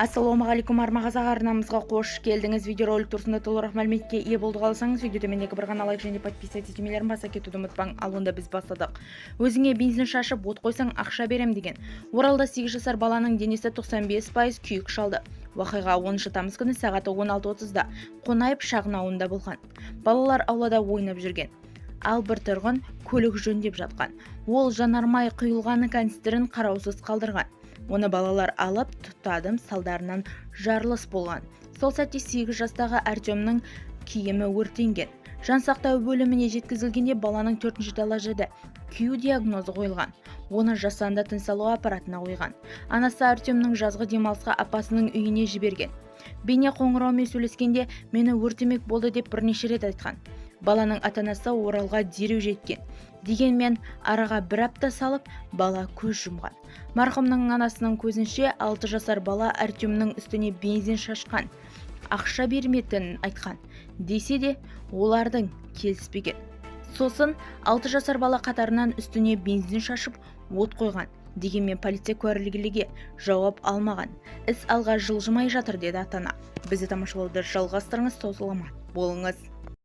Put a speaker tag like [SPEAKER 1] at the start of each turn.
[SPEAKER 1] Ассалаумағалейкум, Арма Қазақ арнамызға қош келдіңіз! Видеоролик турасында толығырақ мәліметке ие болуды қаласаңыз, видео төмендегі бір ғана лайк және подписаться түймелерін баса кетуді ұмытпаң. Ал онда біз бастадық. Өзіңе бензин шашып, от қойсаң, ақша берем деген. Оралда 8 жасар баланың денесі 95% күйік шалды. Оқиға 10 тамыз күні сағат 16:30-да Қонаев шағын ауылында болған. Балалар аулада ойнап жүрген, ал бір тұрғын көлік жөндеп жатқан. Ол жанармай құйылған канистрін қараусыз қалдырған. Оны балалар алып тұтатып, салдарынан жарылыс болған. Сол сәтте 8 жастағы Артемнің киімі өртенген. Жансақтау бөліміне жеткізілгенде баланың төртінші дәрежеде күю диагнозы қойылған. Оны жасанды тыныс алу аппаратына қойған. Анасы Артемнің жазғы демалысқа апасының үйіне жіберген. Бейне қоңыраумен сөйлескенде «мені өртемек болды» деп бірнеше рет айтқан. Баланың ата-анасы Оралға дереу жеткен. Дегенмен араға бір апта салып, бала көз жұмған. Марқұмның анасының көзінше 6 жасар бала Артемнің үстіне бензин шашқан, ақша берметінін айтқан. Десе де, олардың келіспеген. Сосын 6 жасар бала қатарынан үстіне бензин шашып, от қойған. Дегенмен полиция куәгерлерге жауап алмаған. Іс алға жылжымай жатыр, деді ата-ана. Бізді тамашалауды жалғастырыңыз, сау саламат болыңыз.